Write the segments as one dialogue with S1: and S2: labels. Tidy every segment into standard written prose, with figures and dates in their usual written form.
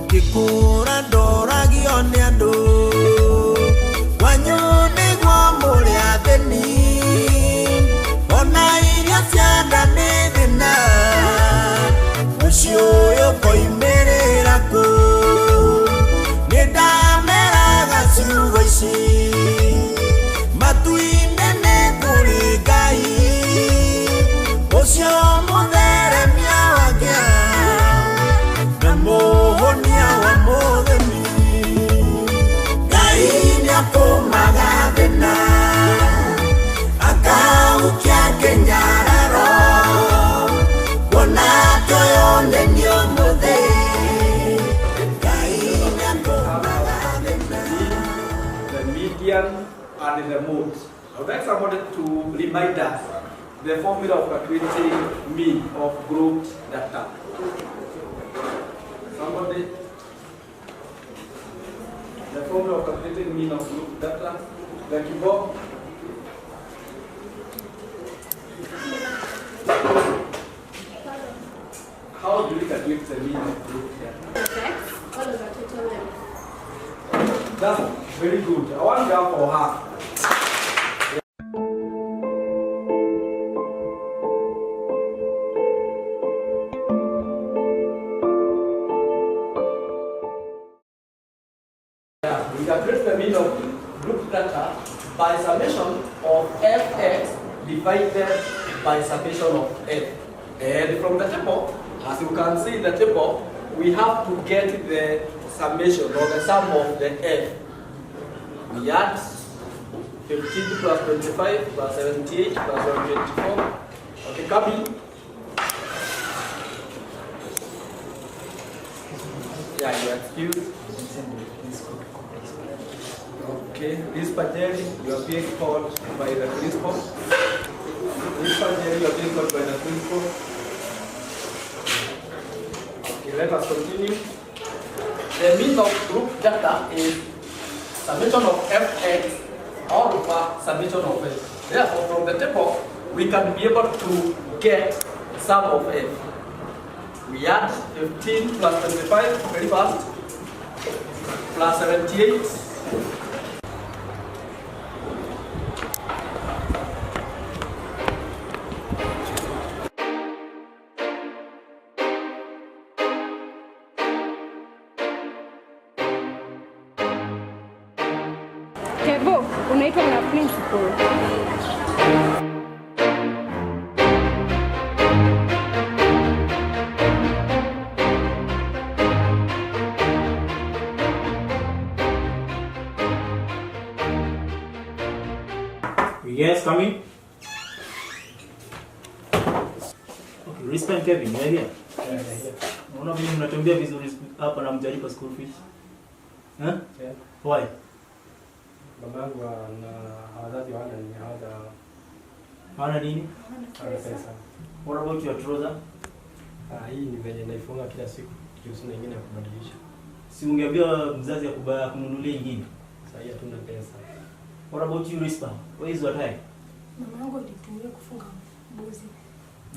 S1: Ngĩkũra ndoragio nĩ andũ kwanyu nĩguo mũrĩ athĩni ona irio cia nda nĩ thĩna mũciĩ ũyũ koimĩrĩra kũ nĩ ndameraga ciugo ici matu-inĩ nĩ kũrĩ Ngai ũcio mũtheremia wa ngĩa na mũhonia wa mũthĩni. Ngai nĩatũmaga thĩna akahukia kĩnyararo kuona atĩ ũyũ nĩ niĩ ũmũthĩ. Ngai nĩatũmaga thĩna.
S2: The median and the mode. I would like somebody to remind us the formula of calculating mean of grouped data. Somebody, the formula of calculating mean of grouped data. Thank you, Bob. How do we calculate the mean of grouped data?
S3: X all over total M.
S2: That's very good. I want clap for her. Yeah, we calculate the mean of group data by summation of fx divided by summation of f. And from the table, as you can see in the table, we have to get the summation or the sum of the f. We add 15 plus 25 plus 78 plus 124. Okay, come in. Yeah, you are excused. Okay, this Pajeri, you are being called by the principal. This Pajeri, you are being called by the principal. Okay, let us continue. The mean of group data is summation of fx all over summation of f. Therefore, from the table, we can be able to get sum of f. We add 15 plus 25 very fast, plus 78.
S3: Kevo, unaitwa na principal.
S4: Yes, come in. Okay, Rispa and Kevin, you're here. Unaona vile mnatembea vizuri hapa na mjalipa school fees? Huh?
S5: Yeah.
S4: Why?
S5: Baba yangu na wazazi hawana nini, hawaja
S4: Hawana nini?
S5: Hawana pesa.
S4: What about your trouser?
S5: Ah, hii ni venye naifunga kila siku, juu sina ingine ya kubadilisha.
S4: Si ungeambia mzazi akununulie ingine?
S5: Sasa hii hatuna pesa.
S4: What about you, Rispa? Where is your tie?
S3: Mama yangu alitumia kufunga mbuzi.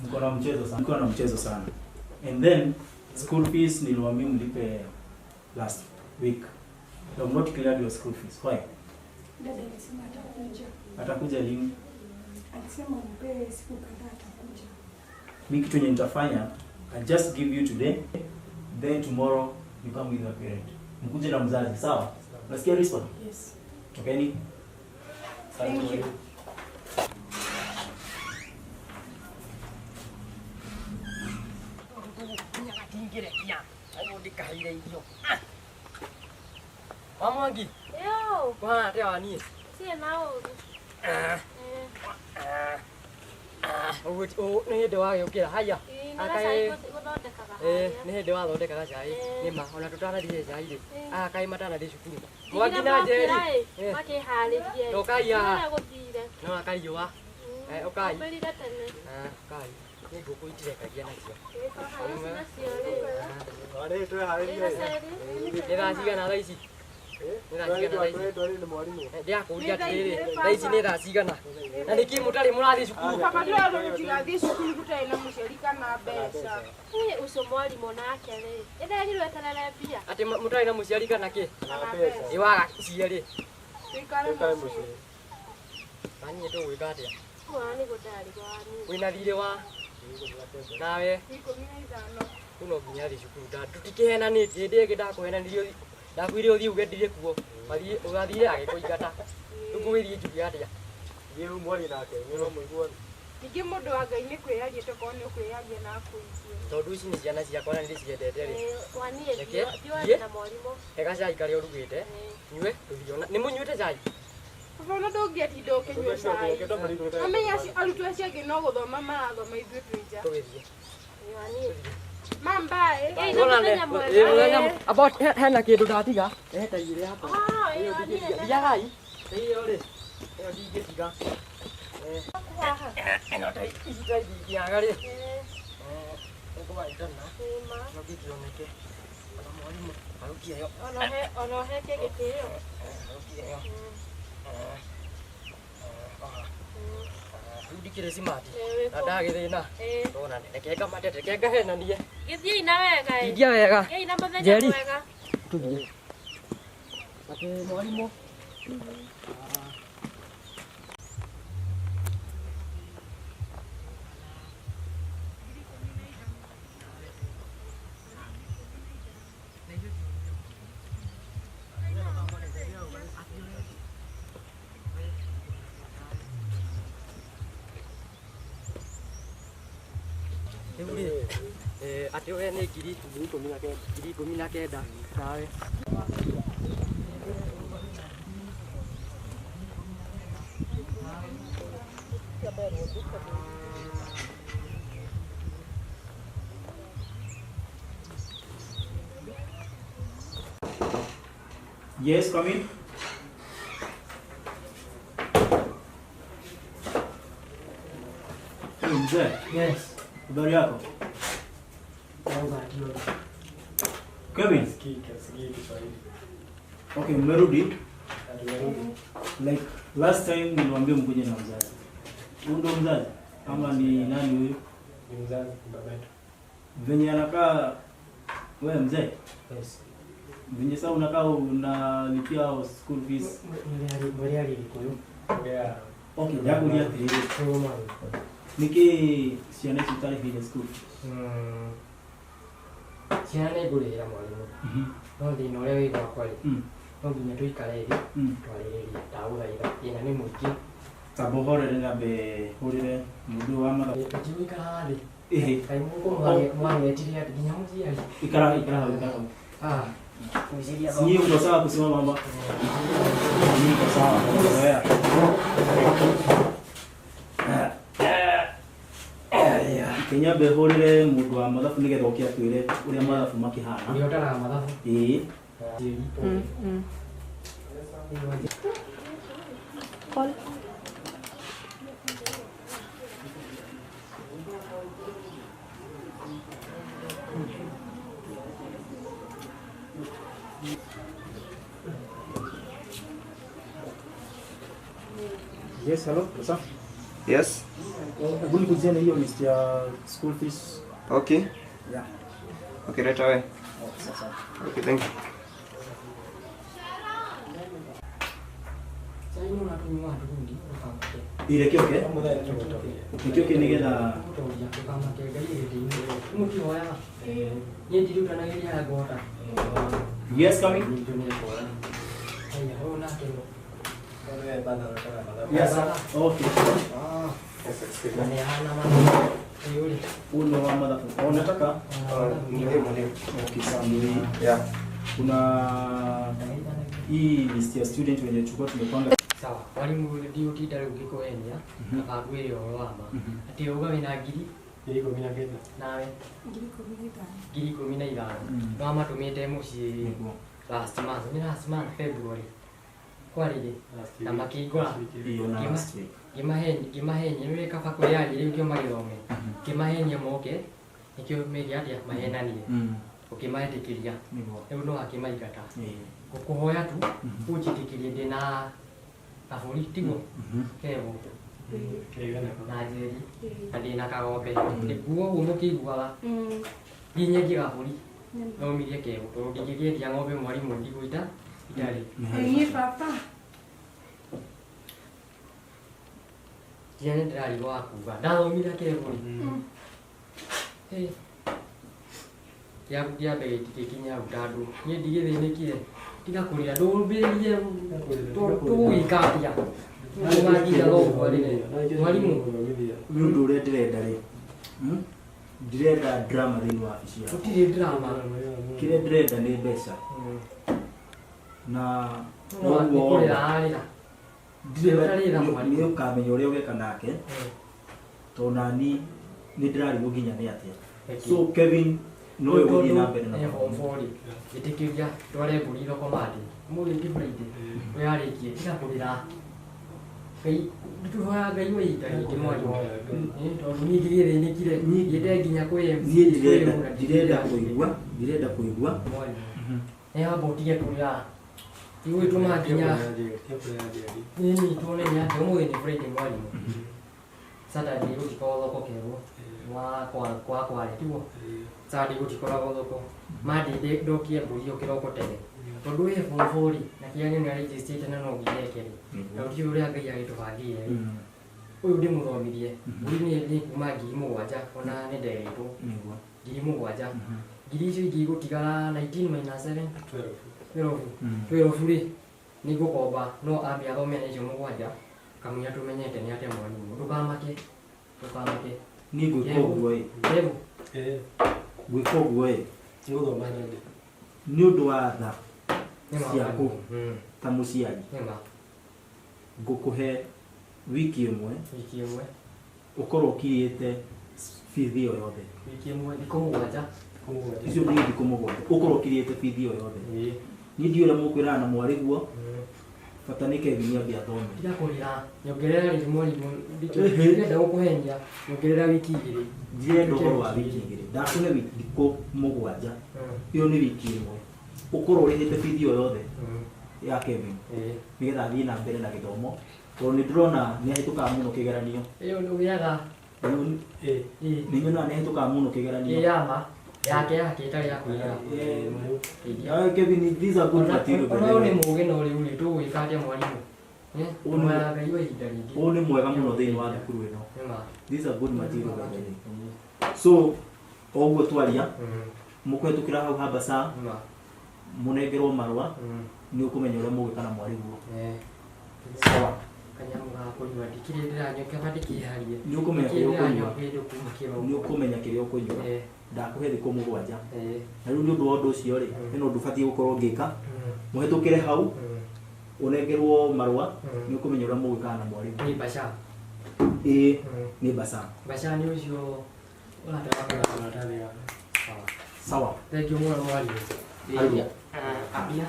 S4: Mko na mchezo sana. Mko na mchezo sana. And then school fees niliwaambia mlipe last week. You have not cleared your school fees. Why?
S3: Dada alisema atakuja.
S4: Atakuja lini?
S3: Alisema umpe siku kadhaa atakuja.
S4: Mi kitu yenye nitafanya, I just give you today, then tomorrow you come with your parent. Mkuje na mzazi, sawa? Unasikia, Rispa?
S3: Yes.
S4: Tokeni.
S3: Thank you.
S6: Ndingĩrekia ũguo ndĩkaheire irio wa Mwangi.
S7: Yo,
S6: kũhana atĩa wa niĩ?
S7: Tirĩ na ũru.
S6: Ũguo nĩ hĩndĩ wagĩũkĩra haya.
S7: Ĩĩ, nĩ gacai gũthondekaga
S6: Ĩĩ,
S7: harĩa.
S6: Nĩ hĩndĩ wathondekaga cai. Nĩma ona tũtanathiĩ cai rĩ, aya kaĩ matanathiĩ cukuru, Mwangi na Njeri?
S7: Ndigire mokĩra ĩ, makĩharĩrie.
S6: Ũkai haha.
S7: Ũrĩa gũthire.
S6: No akariũa. Ũkai.
S7: Mbĩrire tene.
S6: Ah, ũkai nĩ ngũkũ itirekagia nacio.
S7: Ĩĩ, twaharĩci nacio rĩ.
S5: Warĩ tweharĩrie.
S7: Ĩ, gacai.
S6: Nĩ thaa cigana thaa ici? Nĩ thaa cigana thaa ici?
S5: Twari ni mwalimu.
S6: Ndĩrakũria atĩrĩrĩ, thaa ici nĩ thaa cigana? Na nĩkĩ mũtarĩ mũrathiĩ cukuru?
S8: Baba ndĩrerwo tũtigathiĩ cukuru tũtarĩ na mũciari kana mbeca.
S7: Ĩ ũcio mwarimũ nake rĩ. Ĩtherirwo eterere mbia.
S6: Atĩ mũtarĩ na mũciari kana kĩ?
S8: Kana mbeca.
S6: Ĩ waga ciarĩ.
S8: Tũikare
S5: Tukae
S8: mũciĩ.
S5: muciĩ.
S6: Na niĩ tũgwĩka atĩa?
S7: Mwana nĩ gũtarigwo niĩ.
S6: Wĩna thirĩ wa nawe
S8: 15.
S6: rĩu no nginya athiĩ cukuru tũtikĩhenanĩtie hĩndĩ ĩngĩ ndakũhenanirie ndakwĩrire ũthiĩ uge ndirĩ kuo wathiĩ ũgathire agĩkũingata rĩu ngũgĩthiĩ njuge atĩa?
S5: Thiĩ mwari nake, nĩ no mũiguane.
S8: Ningĩ mũndũ wa Ngai nĩ kwĩyaria tokorwo nĩ ũkwĩyaria na akũigue.
S6: Tondũ ici nĩ ciana ciakwa na nĩndĩciendete rĩ.
S7: Waniĩ
S6: Reke,
S7: thiĩ na mwarimũ.
S6: He gacai karĩa ũrugĩte nyue tũthiĩ ona nĩ mũnyuĩte cai?
S8: Baba ona ndũngĩatinda ũkĩnyua cai. Mamenya arutwo acio angĩ no gũthoma marathoma ithuĩ twĩ nja.
S6: Tũgĩthiĩ.
S7: Waniĩ.
S8: Mambaĩ.
S7: Ĩ na mũthenya mwega.
S6: About hena kĩndũ ndatiga rehe tairĩ yakwa.
S7: Ah, ĩ waniĩ.
S6: Thiagai. Ĩyo rĩ ĩyo ndingĩtiga. Ĩno tai ici tai ndingĩaga rĩ. Nĩngũmaitana no gĩkĩoneke ona mwarimũ arukie ĩyo.
S7: Ona ũheke gĩtĩo.
S6: Arukie ĩyo. Rĩu ndikĩrĩ smart na ndagĩthĩna ndona reke ngamate reke ngahenanie.
S7: Gĩthiĩi na wega ĩ.
S6: Tindia wega.
S7: Gĩai na mũthenya
S6: Njeri.
S7: mwega.
S6: Tũthiĩ. Atĩ mwarimũ. Rĩu rĩ atĩ we nĩ ngiri 19 19 nawe.
S4: Yes, come in. Hey, mzee.
S6: Yes.
S4: Habari yako? Kevin.
S5: Sikii Kiswahili.
S4: Okay, mmerudi?
S5: Tumerudi.
S4: Like last time niliwaambia mkuje na mzazi. Huyu ndo mzazi ama ni nani huyu?
S5: Ni mzazi, ni baba yetu.
S4: Venye anakaa wewe mzee?
S6: Yes.
S4: Venye sasa unakaa unalipia school fees.
S6: Mweri ali Gikuyu.
S5: Yeah.
S4: Okay, ndakuria atiriri. Niki ciana ici itarĩhĩire school?
S6: Ciana nĩ ngũrĩhĩra mwarimũ. No thĩna ũrĩa wĩ gwakwa rĩ, no nginya tũikare thĩ twarĩrĩrie ndagũthaitha thĩna nĩ mũingĩ.
S4: Tamba ũhorere nyambe hũrĩre mũndũ wa mathabu.
S6: Tũtigũikara thĩ.
S4: Ĩhĩ.
S6: Kaĩ mũkũmwetire atĩ nginya mũciari.
S4: Ikara ikara hau ikara hau.
S6: Ah. Kuiciria
S4: Nyinyi mko sawa kusimama mama? Nyinyi mko sawa. Zoea. Kinyambe hũrĩre mũndũ wa mathabu nĩgetha oke atwĩre ũrĩa mathabu makĩhana.
S6: Ũrĩa ũtaraga mathabu.
S4: Ĩĩ.
S3: Call.
S4: Yes, hello, what's up?
S9: Yes.
S4: Hebu nikujie na hiyo list ya school fees.
S9: Okay.
S4: Yeah.
S9: Okay, right away.
S4: Oh, sasa.
S9: Okay, thank you.
S4: Ile kioke? Kioke nigetha Yes, coming. Yes, okay. Uno wa mathabu. Oh, nataka? Okay, sawa.
S9: Yeah.
S4: Kuna hii list ya student wenye tulikuwa tumepanga.
S6: Sawa, mwalimu ndiũtinda rĩu ngĩkũhenia kaba ngwĩre ũhoro wa ma atĩ uga wĩna ngiri
S5: 19.
S6: Nawe
S3: 15.
S6: 15. Nĩwamatũmĩte mũciĩ last month, nĩ last month February. Kwarĩ na makĩingũra ngĩmahenia nĩ kaba kwĩyaria rĩu kĩo magĩthome ngĩmahenia moke nĩkĩo meke atĩa mahenanie. Ũkĩmaĩtĩkĩria.
S4: Nĩguo.
S6: Rĩu no akĩmaingata. Ngũkũhoya tu ũnjĩtĩkĩrie ndĩna kabũri tiguo kevo na njeri na ndĩna kagombe nĩguo ũguo mũkĩiguaga nginyengie kabũri thomithie kevo tondũ ndingĩkĩendia ng'ombe mwarimũ ndigũita itarĩ.
S3: Niĩ baba.
S6: Nginya nĩ ndĩrarigwo wa kuga ndathomithia kevo rĩ gĩaku kĩambe gĩtingĩkinya hau tondũ niĩ ndigĩthĩnĩkire tiga kũrĩra ndũmbĩrĩrie tũgwĩka atĩa tũmanginya thoguo rĩrĩ mwarimũ.
S4: Nĩ ũndũ ũrĩa ndĩrenda rĩ, ndirenda drama thĩinĩ wa wabici yakwa.
S6: Gũtirĩ drama.
S4: Kĩrĩa ndĩrenda nĩ mbeca. Na
S6: nĩ kũrĩra arĩra.
S4: Ndirenda nĩ ũkamenya ũrĩa ũgeka nake tondũ nani nĩ ndĩrarigwo nginya nĩ atĩa. So Kevin no we gũthiĩ na mbere na
S6: form 4 rĩ ĩtĩkĩria ndware mbũri thoko Monday ũmũthĩ ti Friday ũyarĩkie tiga kũrĩra. Ngai tũhoya Ngai wa ihinda rĩngĩ mwarimũ tondũ niĩ ndigĩthĩnĩkire ngĩende nginya kwĩ
S4: niĩ ndirenda kũigua ndirenda kũigua
S6: mwarimũ nĩ wamba ũtige kũrĩra igũgĩtũma nginya nini tuone nĩ atĩa ũmũthĩ nĩ Friday mwarimũ Saturday gũtikoragwo thoko kerwo wa kware tiguo Saturday gũtikoragwo thoko Monday ndokie mbũri ĩyo kĩroko tene tondũ wĩ form 4 rĩ na kĩgeranio nĩ arĩnjĩcĩte na no nginya eke rĩ na gũtirĩ ũrĩa Ngai agĩtũbangĩire rĩ ũyũ ndĩmũthomithie mbũri nĩ kuma 7,000 ona nĩ nderĩtwo 7,000 ngiri icio ingĩ igũtigara 19 minus 7 12 12 rĩ nĩ ngũkomba no ambe athome na icio 7 kamũira tũmenyete nĩ atĩa mwarimũ ndũkamake ndũkamake.
S4: Niĩ ngwĩka ũguo ĩ gwĩka ũguo ĩ nĩ ũndũ wa tha ciaku ta mũciari ngũkũhe wiki ĩmwe ũkorwo ũkinyĩte bithi ĩyo yothe
S6: wiki ĩmwe thikũ 7
S4: icio nĩ thikũ 7 ũkorwo ũkinyĩte bithi ĩyo yothe. Niĩ ndiũĩ ũrĩa mũkwĩrana na mwarĩguo bata nĩ Kevin ambe athome.
S6: Tiga kũrĩra nyongerera rĩngĩ mwarimũ ndirenda gũkũhenia nyongerera wiki 2
S4: ndirenda ũhoro wa wiki 2 ndakũhe thikũ 7 ĩyo nĩ wiki ĩmwe ũkorwo ũrĩhĩte bithi ĩyo yothe ya Kevin nĩgetha athiĩ na mbere na gĩthomo tondũ nĩ ndĩrona nĩ ahĩtũkaga mũno kĩgeranio.
S6: Ĩyo nĩ ũgĩaga
S4: nĩ nyonaga nĩ ahĩtũkaga mũno kĩgeranio
S6: yama yake yake ĩtarĩ ya kũiga.
S4: Kevin, these are good material.
S6: Ona nĩ mũũgĩ no rĩu rĩ tũgwĩka atĩa mwarimũ? Ũyũ Ngai wa ihinda rĩngĩ.
S4: Ũyũ nĩ mwega mũno thĩinĩ wa thukuru ĩno. These are good material by the way. So oguo twaria mũkũhetũkĩra hau Hambasa mũnengerwo marũa nĩ ũkũmenya ũrĩa mũgwĩka na mwarĩguo. Sawa.
S6: Kanyamũ ga kũnyua ndikĩrĩ ndĩranyua kaba ndĩkĩharie.
S4: Nĩ ũkũmenya kĩrĩa ũkũnyua. Nĩ ũkũmenya kĩrĩa ũkũnyua. Ndakũhe thikũ 7 na rĩu nĩ ũndũ wa ũndũ ũcio rĩ hena ũndũ ũbatiĩ gũkorwo ngĩka mũhetũkĩre hau ũnengerwo marũa nĩ ũkũmenya ũrĩa mũgwĩkaga na mwarĩguo.
S6: Nĩ mbaca.
S4: Ĩĩ nĩ mbaca.
S6: Mbaca nĩ ũcio ũratara
S4: Sawa.
S6: Thank you mũno mwarimũ.
S4: Ambia.
S6: Ambia.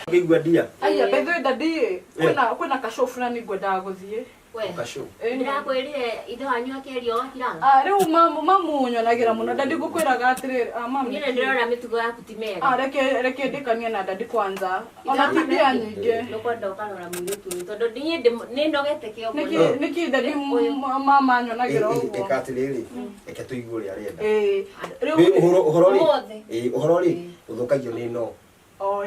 S9: Ngĩigua ndia.
S8: Aya bethe daddy kwĩna kashow fulani ngwendaga gũthiĩ.
S9: Kashow.
S7: Ndĩrakwĩrire ithe wanyu akĩaria wakiraga.
S8: Rĩu mamu nyonagĩra mũno daddy ngũkwĩraga atĩrĩrĩ mamu.
S7: Niĩ ndĩrona mĩtugo yaku ti mĩega.
S8: Reke ndĩkanie na daddy kwanza. Ona ti mbia nyingĩ.
S7: Nĩkwenda ũkarora mũirĩtu ũyũ tondũ niĩ nĩnogete kĩongo.
S8: Nĩkĩ daddy mama nyonagĩra ũguo?
S9: Ĩka atĩrĩrĩ reke tũigue ũrĩa arenda.
S8: Rĩu
S9: ũhoro rĩ ũhoro rĩ ũthũkagio nĩ no.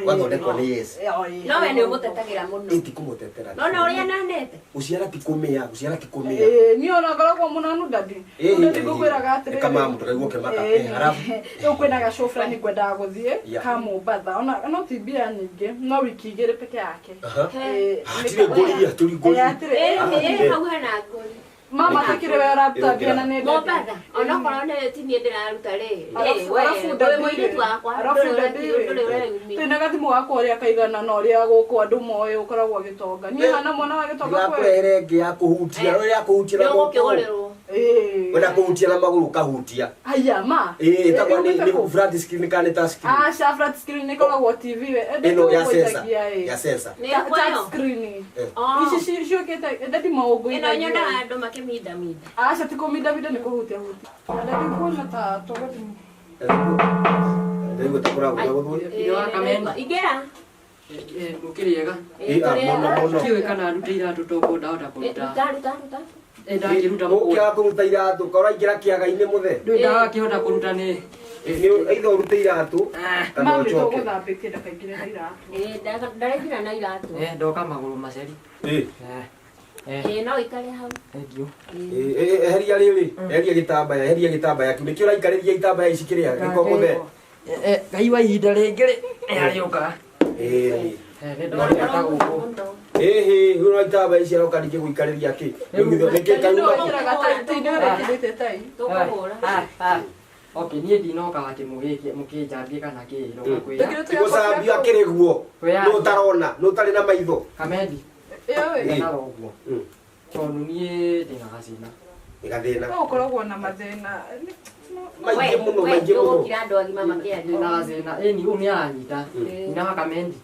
S9: Wathondekwo nĩ yes.
S7: No we nĩ ũmũtetagĩra mũno.
S9: Ĩ ti kũmũtetera.
S7: No na ũrĩa nanete.
S9: Gũciara ti kũmĩa, gũciara ti kũmĩa.
S8: Niĩ ona ngoragwo mũnanu daddy. Daddy ngũkwĩraga atĩrĩrĩ.
S9: Ĩka mamu ndũkaigua ũkĩmaka. Halafu.
S8: Rĩu kwĩna gacow fulani ngwendaga gũthiĩ ka Mombatha. Ona no ti mbia nyingĩ, no wiki 2 peke yake.
S9: Hatirĩ ngũri, hatirĩ ngũri.
S7: Ĩ hau hena ngũri.
S8: Mama tikire we ũraruta mbia na nĩ
S7: Mombatha. Onokorwo nĩ ti niĩ ndĩraruta rĩ. Wĩ mũirĩtu wakwa ndũrĩ ũreyumia.
S8: Twĩna gathimũ gakwa ũrĩa kaigana na ũrĩa gũkũ andũ moĩ ũkoragwo gĩtonga. Niĩ hana mwana wa gĩtonga kweli.
S9: Ndĩrakũrehere ĩngĩ ya kũhutia, ũrĩa ya kũhutia na moko.
S7: Nĩũgũkĩgũrĩrwo.
S9: Wenda kũhutia na magũrũ ũkahutia.
S8: Aya ma.
S9: Ĩĩ ĩtagwo nĩ flat screen kana nĩ touch screen?
S8: Aca, flat screen ĩkoragwo TV we.
S9: Ĩno ya sensor. Ya sensor.
S8: Touch screen. Ici ciũkĩte ndadi maũngũ.
S7: Ĩno nyonaga andũ makĩmindaminda.
S8: Aca, ti kũmindaminda, nĩ kũhutia hutia. Ndadi kuona ta tũgũthiĩ.
S9: Ndĩraigua ta kũragũra gũthuri.
S7: Ingĩra.
S6: Mũkĩrĩega?
S9: Mũno mũno.
S6: Kĩũĩ kana ndute iratũ toko ndahota kũruta.
S7: Ruta ruta ruta.
S6: Ndakĩruta mũgũnda.
S9: Ũkĩaga kũruta iratũ ũraingĩra kĩaga-inĩ mũthee.
S6: Ndũĩ ndagakĩhota kũruta nĩ.
S9: Either ũrute iratũ kana
S8: Mami
S9: ũcoke.
S8: tũgũthambĩtie ndakaingĩre na iratũ.
S7: Ndaraingĩra na iratũ.
S6: Ndoka magũrũ maceri.
S7: Ĩĩ no ũikare hau.
S6: Thank you.
S9: Eheria rĩrĩ, eheria gĩtambaya, eheria gĩtambaya kĩu. Nĩkĩo ũraikarĩria itambaya ici kĩrĩa gĩko mũthee.
S6: Ngai wa ihinda rĩngĩ rĩ nĩarĩũka.
S9: Ĩĩ.
S6: Nĩ ndoneka gũkũ.
S9: Ĩhĩ, rĩu no itambaya ici aroka ningĩ gũikarĩria kĩ? Rĩu nĩkĩ kauma?
S6: Tũkũhũra. Okay, niĩ ndinoka atĩ mũkĩnjambie kana kĩ, ndoka kwĩra.
S9: Gũcambio akĩrĩ guo. Nũ ũtarona, nũ ũtarĩ na maitho.
S6: Kamendi. Ndĩna ũguo. Tondũ niĩ ndĩna gacĩna.
S9: Nĩ gathĩna.
S8: No ũkoragwo na mathĩna.
S9: Maingĩ mũno, maingĩ mũno.
S7: Ndũgũkira andũ agima makĩaria.
S6: Ndĩna gacĩna. Ĩni, ũyũ nĩ aranyita. Nyina wa Kamendi.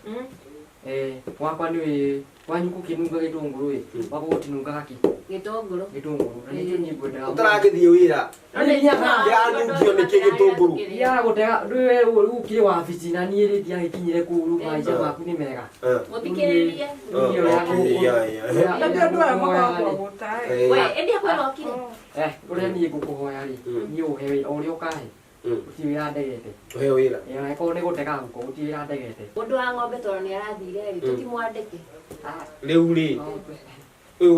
S6: Gwakwa nĩ wanyu gũkĩnunga gĩtũngũrũ ĩ, gwakwa gũtinungaga kĩ?
S7: Gĩtũngũrũ.
S6: Gĩtũngũrũ. Na nĩkĩo niĩ ngwendaga.
S9: Ũtaragĩthiĩ wĩra. Kĩranungio nĩkĩ gĩtũngũrũ?
S6: Thiaga gũtega, rĩu rĩu ũkĩrĩ wabici na niĩ rĩ ndiagĩkinyire kũu rĩu maica maku nĩ mega.
S7: Mũthikĩrĩrie.
S8: Ndadi andũ aya makoragwo gũta.
S7: We, ĩndĩ akwĩra ũkire.
S6: Ũrĩa niĩ ngũkũhoya rĩ, niĩ ũhe wĩra ũrĩa ũkahe. Gũtirĩ wĩra ndegete.
S9: Ũhe wĩra.
S6: Angĩkorwo nĩ gũtega ngũkũ, gũtirĩ wĩra ndegete.
S7: Mũndũ wa ng'ombe tondũ nĩ arathire rĩ, tũtimwandĩke.
S9: Rĩu rĩ, ũyũ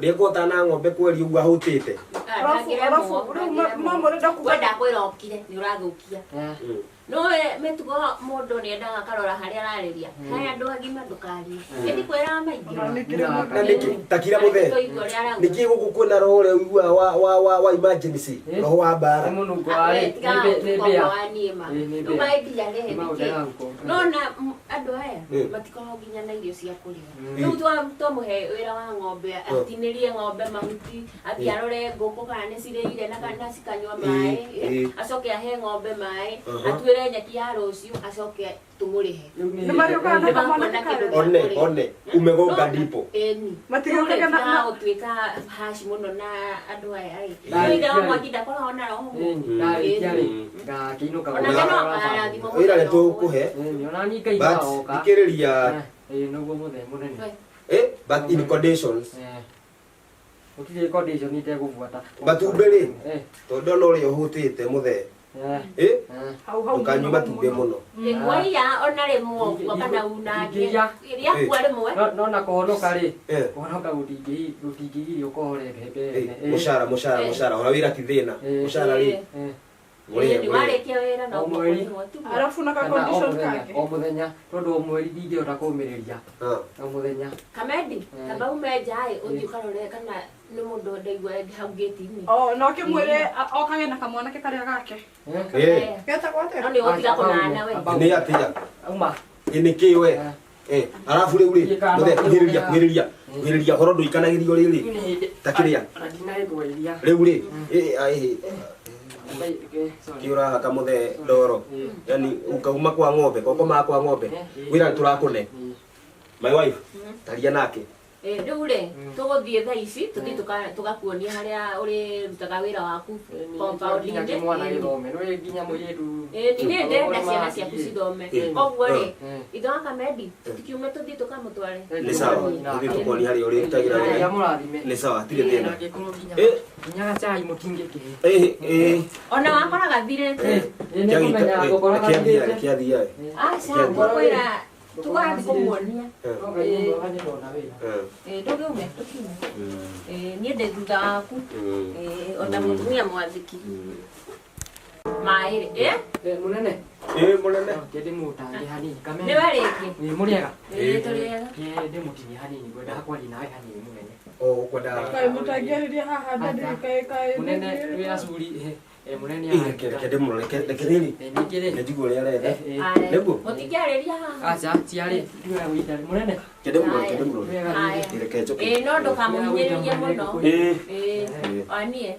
S9: nĩekũhota na ng'ombe kweria ũguo ahũtĩte.
S7: We ndakwĩra ũkire, nĩ ũrathũkia. Nĩũĩ mĩtugo mũndũ nĩendaga akarora harĩa ararĩria. Harĩa andũ agima ndũkarie. Ĩndĩ kwĩraga maingĩ.
S9: Na nĩkĩ takira mũthee. Nĩkĩ gũkũ kwĩna roho ũrĩa ũiguaga wa emergency, roho wa mbara.
S6: Nĩ mũnungo wa rĩ, nĩ mbĩa.
S7: Nona andũ aya matikoragwo nginya na irio cia kũrĩa. Rĩu twamũhe wĩra wa ng'ombe, atinĩrie ng'ombe mahuti, athiĩ arore ngũkũ kana nĩ cirĩire na kana cikanyua maĩ, acoke ahe ng'ombe maĩ, atuĩre nyeki ya rũciũ, acoke tũmũrĩhe.
S8: Nĩmarĩũkaga na kamwana kau.
S9: One, one, umegonga ndipo.
S7: Ĩni.
S8: Matigĩũkaga na
S7: gũtuĩka haci mũno na andũ aya rĩ. Ithe wa mwaki ndakoragwo na roho mũũru.
S6: Ndarĩkia rĩ, ngakĩinũka.
S7: Onake no akarathimwo
S9: Wĩra nĩ tũgũkũhe.
S6: Ona niĩ Ngai
S9: But
S6: oka.
S9: thikĩrĩria.
S6: Nĩguo mũthee mũnene.
S9: But in conditions.
S6: Gũtirĩ condition itegũbuata.
S9: Matumbĩ rĩ, tondũ ndona ũrĩa ũhũtĩte mũthee. Ndũkanyue matumbĩ mũno.
S7: Waiya ona rĩmwe ũguo kana unange. Rĩakua rĩmwe.
S6: No na kũhonoka rĩ, kũhonoka gũtingĩgiria ũkohore mbembe.
S9: Mũcara, mũcara, mũcara, ona wĩra ti thĩna. Mũcara rĩ,
S7: Nĩ warĩkia wĩra na ũkũrĩhwo tiguo.
S8: Arabu na ka condition kangĩ.
S6: O mũthenya, tondũ o mweri ndingĩhota kũũmĩrĩria. O mũthenya.
S7: Kamendi, kamba ume nja ĩ, ũthiĩ ũkarore kana nĩ mũndũ ndaigua hau gate-inĩ.
S8: Oh, no ũkĩmwĩre okage na kamwanake karĩa gake. Getagwo atĩa?
S7: No nĩ ũgũtiga kũnana we.
S9: Nĩ atĩa?
S6: Uma.
S9: Ĩ nĩ kĩ we? Arabu rĩu rĩ, mũthee, kuhĩrĩria, kuhĩrĩria, kuhĩrĩria ũhoro ndũikanagĩrio rĩrĩ. Ta kĩrĩa.
S6: Ona ndinagĩkũgeithia.
S9: Rĩu rĩ, kĩ ũrahaka mũthee ndoro. Yani ukauma kwa ng'ombe, kokomaga kwa ng'ombe. Wĩra nĩtũrakũne. My wife, taria nake.
S7: Rĩu rĩ, tũgũthiĩ thaa ici, tũthiĩ tũgakuonia harĩa ũrĩrutaga wĩra waku
S6: Nginya kĩmwana gĩthome, nĩũĩ nginya mũirĩtu.
S7: Niĩ ndĩrenda ciana ciaku cithome. Koguo rĩ, ithe wa Kamendi, tũtikiume tũthiĩ tũkamũtware.
S9: Nĩ sawa, tũthiĩ tũkonie harĩa ũrĩrutagĩra wĩra. Nĩ sawa, hatirĩ thĩna.
S6: Nginya gacai mũtingĩkĩhe.
S7: Ona wakora gathirĩte.
S9: Kĩathiae.
S7: Aca, ngũkwĩra tũgathiĩ kũmuonia. Ndũgĩume, tũkiume. Niĩ ndĩ thutha waku. Ona mũtumia mwathĩki. Maĩ rĩ,
S6: Mũnene.
S9: Mũnene.
S6: Kĩndĩmũtange hanini.
S7: Nĩ we rĩngĩ?
S6: Ĩ mũrĩega?
S7: Ĩ tũrĩega.
S6: Kĩndĩmũtinie hanini, ngwendaga kwaria nawe hanini mũnene.
S9: Ũkwenda
S8: Kaĩ mũtangĩarĩria haha ndadi kaĩ kaĩ.
S6: Mũnene wĩ acuri Mũnene
S9: Ĩ, reke reke ndĩmũrore reke reke rĩrĩ
S6: Ningĩ rĩ
S9: reke njigue ũrĩa aretha.
S7: Aya.
S9: Nĩguo?
S7: Mũtingĩarĩria haha.
S6: Aca tiarĩ tiwega gũita mũnene.
S9: Reke ndĩmũrore reke ndĩmũrore.
S6: Wega
S7: Aya.
S9: Ĩ, reke njoke.
S7: Ĩĩ no ndũkamũhinyĩrĩrie mũno.
S9: Ĩ.
S7: Ĩĩ. Wanie.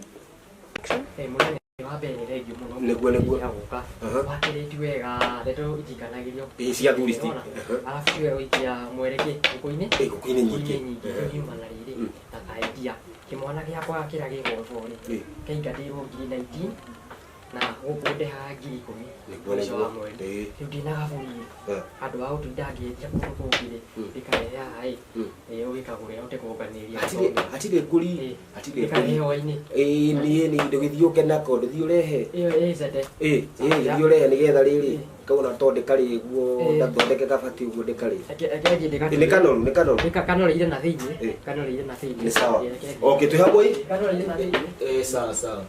S6: Mũnene wa mbere nĩ thengiũ mũno.
S9: Nĩguo, nĩguo.
S6: Ya gũka.
S9: Aha.
S6: Wa kerĩ ti wega ndeto itikanagĩrio.
S9: Ĩ, cia athuri citi.
S6: Nĩwona? Arabu ti wega gũikia mwere kĩ ngũkũ-inĩ.
S9: Ĩ, ngũkũ-inĩ nyingĩ.
S6: Ngũkũ-inĩ nyingĩ.
S9: Aha.
S6: Rĩu yuma na rĩrĩ na kaendia. Kĩmwana gĩakwa kĩrĩa gĩgwotwo rĩ
S9: Ĩ.
S6: kĩaingatĩirwo 19,000 na gũkũ ndehaga 10,000
S9: Nĩguo,
S6: mũico wa
S9: nĩguo.
S6: mweri.
S9: Ĩ.
S6: Rĩu ndĩna gaburi
S9: Ah.
S6: handũ ha gũtinda ngĩendia kũndũ kũngĩ rĩ ndĩkarehe haha ĩ ũgĩkagũre ũhote kũnganĩria
S9: Hatirĩ hatirĩ ngũri hatirĩ ngũri.
S6: Ndĩkarehe hwaĩ-inĩ.
S9: Ĩ niĩ nĩ ndũgĩthiĩ ũke nako ndũthiĩ ũrehe.
S6: Ĩyo ĩ cete.
S9: Ĩ ĩ gĩthiĩ ũrehe nĩgetha rĩrĩ kaona to ndĩkarĩ guo
S6: Ĩ.
S9: ndathondeke kabati ũguo ndĩkarĩ.
S6: Reke reke ngĩ
S9: Ĩ, nĩ kanoru nĩ kanoru.
S6: Nĩka kanoreire na thĩinĩ. Kanoreire na thĩinĩ.
S9: Nĩ sawa.
S6: Ĩ, reke ngĩ-
S9: Okay, twĩ hamwe ĩ?
S6: Kanoreire na thĩinĩ.
S9: Ĩ, sawa sawa.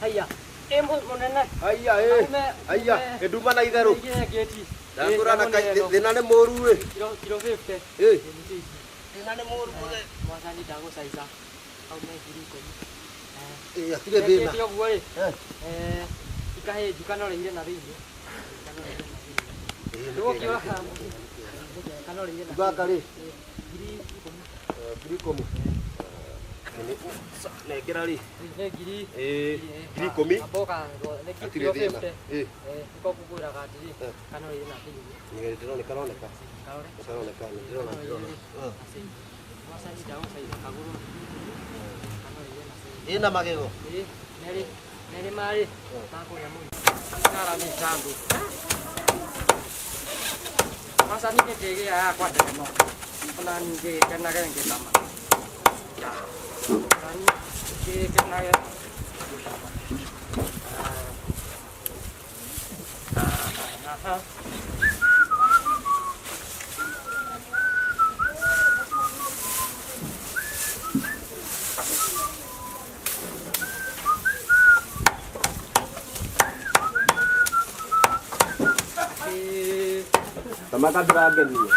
S6: Haiya. Ĩ mũnene.
S9: Haiya ĩ. Haiya, nduma na itherũ.
S6: Ngĩti.
S9: Ndakũra na thĩna nĩ mũru ĩ.
S6: Kiro 50.
S9: Ĩ.
S6: Thĩna nĩ mũru mũthee. Mwathani ndagũcaica. Aume 10,000.
S9: Ĩ, hatirĩ thĩna.
S6: Ngĩti ũguo ĩ. Ikahĩnju kanoreire na thĩinĩ. Kanoreire na thĩinĩ. Ndũgũkĩona kanoreire na
S9: Gaka rĩ.
S6: 10,000.
S9: 10,000. Nengera rĩ.
S6: Nĩ ngiri.
S9: Ĩ, 10,000.
S6: Mboga nĩ
S9: Hatirĩ
S6: kiro
S9: thĩna.
S6: 50.
S9: Ĩ.
S6: Nĩko ngũkwĩraga atĩrĩ kanoreire na thĩinĩ.
S9: Nĩ ndĩrona karoneka.
S6: Karore.
S9: Karoneka, nĩ ndĩrona ndĩrona.
S6: Mwathani ndagũcaica kagũrũ. Kanoreire na thĩinĩ.
S9: Ĩna magego.
S6: Ĩ, merĩ merĩ marĩ makũrĩa mũno. Ngara nĩ tandu. Mwathani nĩ ndĩgĩa yakwa ndeno. Ona ningĩ kenage ngĩtama. Nani ngĩkenage ngĩtama. Aha.
S9: Tamaka ndĩrangenia.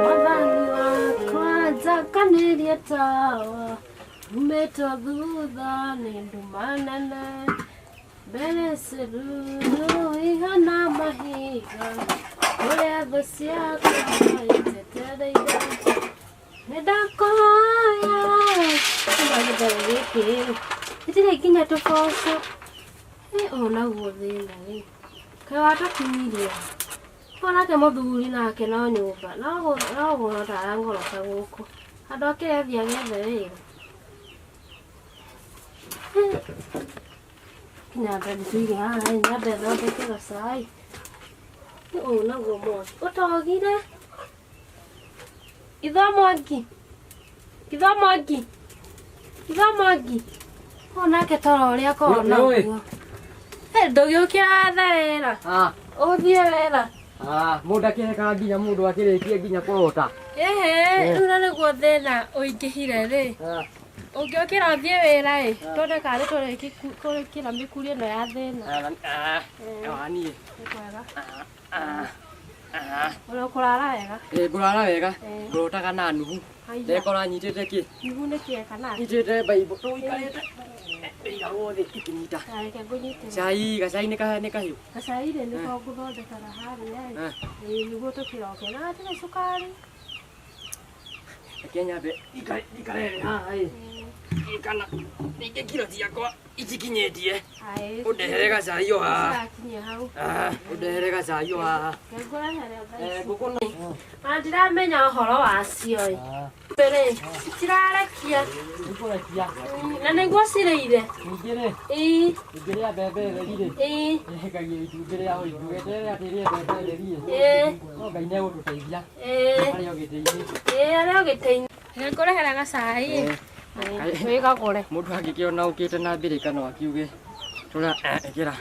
S10: Mwathani wakwa njakanĩrie tawa umĩtwo thutha nĩ nduma nene mbere ciruru ihana mahiga kũrĩa thũ ciakwa itetereire nĩ ndakũhoya kuma gĩthere gĩkĩ gĩtirĩ nginya tũboco. Ĩ ũũ naguo thĩna rĩ kaĩ watũkinyirie onake mũthuri nake no nyũmba no gũrota arangoroka gũkũ andũ akĩrĩ athiĩ agethe wĩra. Nyambe ndĩtũige haha nyambe thondeke gacai. Ũũ naguo mwaki ũtogire. Itho mwaki. Itho mwaki. Itho mwaki. Ũũ nake toro ũrĩa akoragwo naguo. Ndũgĩũkĩra wethe wĩra. Ũthiĩ wĩra.
S6: Mũndũ akĩrekaga nginya mũndũ akĩrĩkie nginya kũrota.
S10: Ĩhĩ, rĩu na nĩguo thĩna ũingĩhire rĩ. Ũngĩũkĩra ũthiĩ wĩra ĩ, tuone kana nĩtũrĩkĩra mĩkuri ĩno ya thĩna.
S6: Niĩ.
S10: Nĩ kwega. Ũrĩ ũkũrara wega?
S6: Ĩ, ngũrara wega. Ngũrotaga na Nuhu.
S10: Haiya.
S6: Ndekora nyitĩte kĩ?
S10: Nuhu nĩ kĩĩ kana?
S6: Nyitĩte Bible. Tũikarĩte. Ndĩigagwo thĩ ikĩnyita.
S10: Reke ngũnyitĩre.
S6: Cai, gacai nĩ kahiũ.
S10: Gacai rĩ nĩko ngũthondekaga harĩa ĩ. Ĩ, nĩguo tũkĩroke. Na hatirĩ cukari.
S6: Reke nyambe njikare haha ĩ. Kana ningĩ kiro ciakwa itikinyĩtie. Ũndehere gacai o haha.
S10: Cirakinyia hau.
S6: Ũndehere gacai o haha.
S10: Reke ngũrehere thaa ici.
S6: Ngũkũ no.
S10: Ona ndiramenya ũhoro wacio ĩ. Mbere citirarekia.
S6: Ikũrekia.
S10: Na nĩguo cirĩire.
S6: Ningĩ rĩ.
S10: Ĩĩ.
S6: Ingĩrĩa mbembe theri rĩ.
S10: Ĩĩ.
S6: Ĩhekagia itumbĩ rĩa ũitu weterere atĩ ĩrĩe mbembe theri ĩ.
S10: Ĩĩ.
S6: No Ngai nĩegũtũteithia.
S10: Ĩĩ.
S6: Harĩa ũgĩtĩ-inĩ.
S10: Ĩĩ arĩa ũgĩtĩ-inĩ. Nĩngũrehera gacai. Wĩgagũre.
S6: Mũndũ angĩkĩona ũkĩte na mbĩrĩka no akiuge tũra ĩkĩra.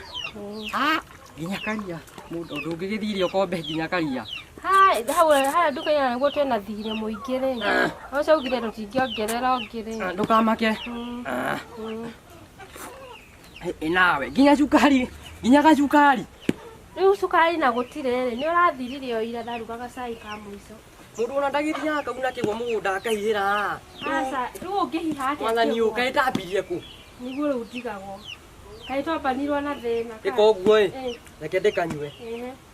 S6: Nginya karia. Mũndũ ndũngĩgĩthiĩ irio kombe nginya karia.
S10: Hai, hau harĩa nduka-inĩ nĩguo twĩna thirĩ mũingĩ rĩ. Ũcio augire tũtingĩongerera ũngĩ rĩ.
S6: Ndũkamake. Ĩ nawe nginya cukari, nginya gacukari.
S10: Rĩu cukari na gũtirĩ rĩ, nĩ ũrathirire o ira ndarugaga cai ka mũico.
S6: Mũndũ ona ndagĩthiaga akauna kĩgwa mũgũnda akahihĩra.
S10: Aca, rĩu ũngĩhiha atĩa?
S6: Mwathani ũ kaĩ ndambirie kũ?
S10: Nĩguo rĩu ndigagwo. Kaĩ twambanirwo na thĩna.
S6: Ĩka ũguo ĩ, reke ndĩkanyue.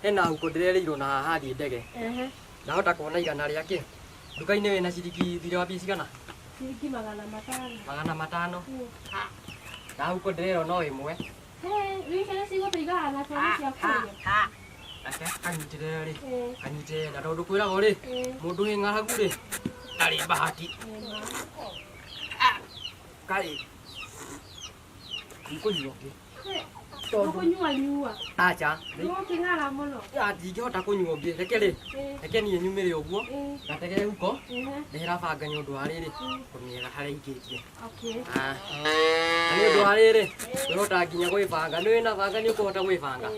S6: Hena huko ndĩrerĩirwo na haha thiĩ ndege. Ndahota kuona igana rĩa kĩ? Nduka-inĩ wĩna ciringi thirĩ wa mbia cigana?
S10: Ciringi 500.
S6: 500. Na huko ndĩrerwo no ĩmwe.
S10: Rĩu icio nĩ cigũtũigana na ciana cia kũrĩa.
S6: Reke kanyitĩrĩre rĩ. Kanyitĩrĩre na tondũ kwĩragwo rĩ, mũndũ wĩ ng'aragu rĩ, ndarĩ bahati. Kaĩ. Ndikũnyua ũngĩ.
S10: Ndũkũnyua nyua.
S6: Aca.
S10: Ndũgũkĩng'ara mũno.
S6: Ndingĩhota kũnyua ũngĩ. Reke rĩ, reke niĩ nyumĩre ũguo, ngategere huko, ndehera banga nĩ ũndũ wa rĩrĩ, kũmĩetha harĩa ingĩtie. Na nĩ ũndũ wa rĩrĩ, kwĩhota nginya gwĩbanga. Nĩ wĩna banga nĩ ũkũhota gwĩbanga.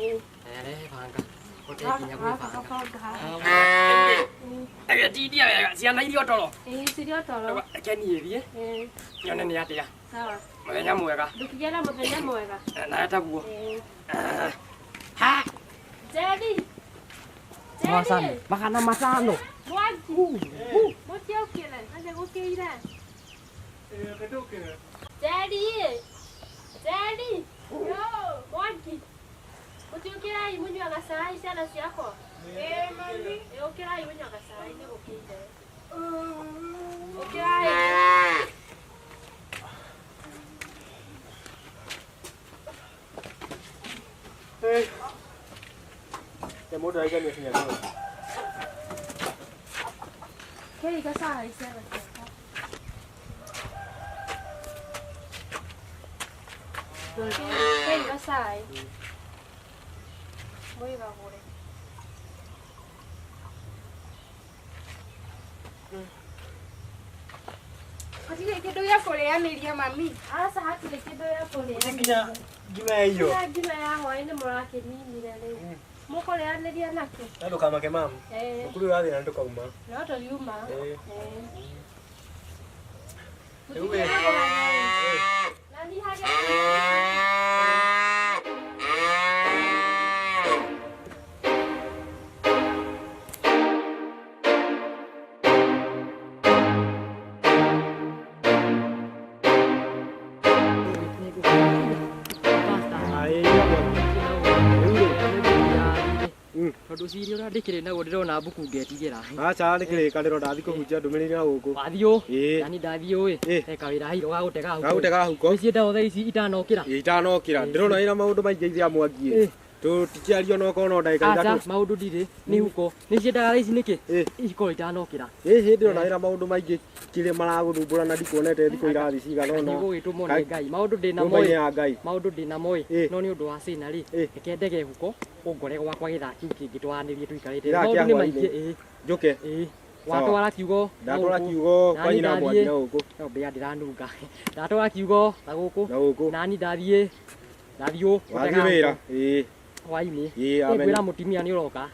S6: Rehe banga. Hote nginya gwĩbanga. Ĩgĩtindia wega, ciana irio toro.
S10: Ĩĩ cirio toro.
S6: Reke niĩ thiĩ, nyone nĩ atĩa.
S10: Sawa.
S6: Mũthenya mwega.
S10: Ndũkĩgĩe na mũthenya mwega.
S6: Nawe taguo.
S10: Ha. Jerry.
S6: Mwathani, 500.
S10: Mwangi. Mũtiokĩre, atĩa gũkĩire? Jerry. Jerry. Yo, Mwangi. Mũtiũkĩrai mũnyuaga cai ciana ciakwa?
S8: Ĩĩ mami.
S10: Ũkĩrai mũnyuaga cai nĩ gũkĩire. Ũkĩrai.
S5: Ya mũndũ araigania kinya ngoro.
S10: Kei gacai ciana ciakwa. Kei gacai. Mwĩgagũre.
S8: Hatirĩ kĩndũ gĩa kũrĩanĩria mami.
S10: Aca hatirĩ kĩndũ gĩa kũrĩanĩria.
S5: Nginya ngima ya irio.
S10: Nginya ngima ya hwaĩ-inĩ mũrakĩninire rĩu. Mũkũrĩanĩria nakĩ?
S5: Na ndũkamake mamu. Thukuru ũrathiĩ na ndũkauma.
S10: No tũriuma.
S5: Rĩu wĩ.
S10: Na niĩ harĩa.
S6: Tondũ ciri ũrĩa ndĩkĩrĩ naguo ndĩrona mbuku ngetigĩra.
S5: Aca nĩ kĩrĩkanĩro ndathiĩ kũhunjia ndũmĩrĩri na gũkũ.
S6: Wathiĩ ũ? Yani ndathiĩ ũ ĩ. He kawĩra hairwo ga gũtega huko.
S9: Ga gũtega huko.
S6: Wĩciĩ thaa ici itanokĩra.
S9: Ĩ itanokĩra. Ndĩrona wĩna maũndũ maingĩ ithia Mwangi ĩ. Tũtikĩario no korwo no ndagĩka
S6: Aca
S9: ithatũ.
S6: maũndũ ndirĩ nĩ huko. Nĩ ciendaga thaa ici nĩkĩ? Ikorwo itanokĩra.
S9: Ĩ hĩndĩ ndĩrona wĩna maũndũ maingĩ kĩrĩ maragũthumbũra na ndikuonete thikũ irathi cigana ũna.
S6: Nĩgũgĩtũmwo nĩ Ngai. Maũndũ ndĩ namo
S9: Nyũmba-inĩ
S6: ĩ.
S9: ya Ngai.
S6: Maũndũ ndĩ namo ĩ. No nĩ ũndũ wa cĩna rĩ. Reke ndege huko ũngore gwakwa gĩthaa kĩu kĩngĩ twaranĩrie tũikarĩte.
S9: Gĩthaa
S6: Maũndũ
S9: kĩa
S6: nĩ
S9: hwaĩ-inĩ.
S6: maingĩ ĩ.
S9: Njũke.
S6: Ĩ. Watwara kiugo na
S9: Ndatwara
S6: gũkũ.
S9: kiugo
S6: Na
S9: kwa
S6: niĩ
S9: nyina Mwangi
S6: ndathiĩ
S9: na gũkũ.
S6: No mbĩa ndĩranunga. Ndatwara kiugo na gũkũ.
S9: Na gũkũ.
S6: Na niĩ ndathiĩ ndathiĩ ũ
S9: Wathiĩ
S6: gũtega
S9: wĩra.
S6: huko.
S9: Ĩ.
S6: Hwaĩ-inĩ.
S9: Ĩ amen.
S6: Nĩngwĩra mũtumia nĩ ũroka.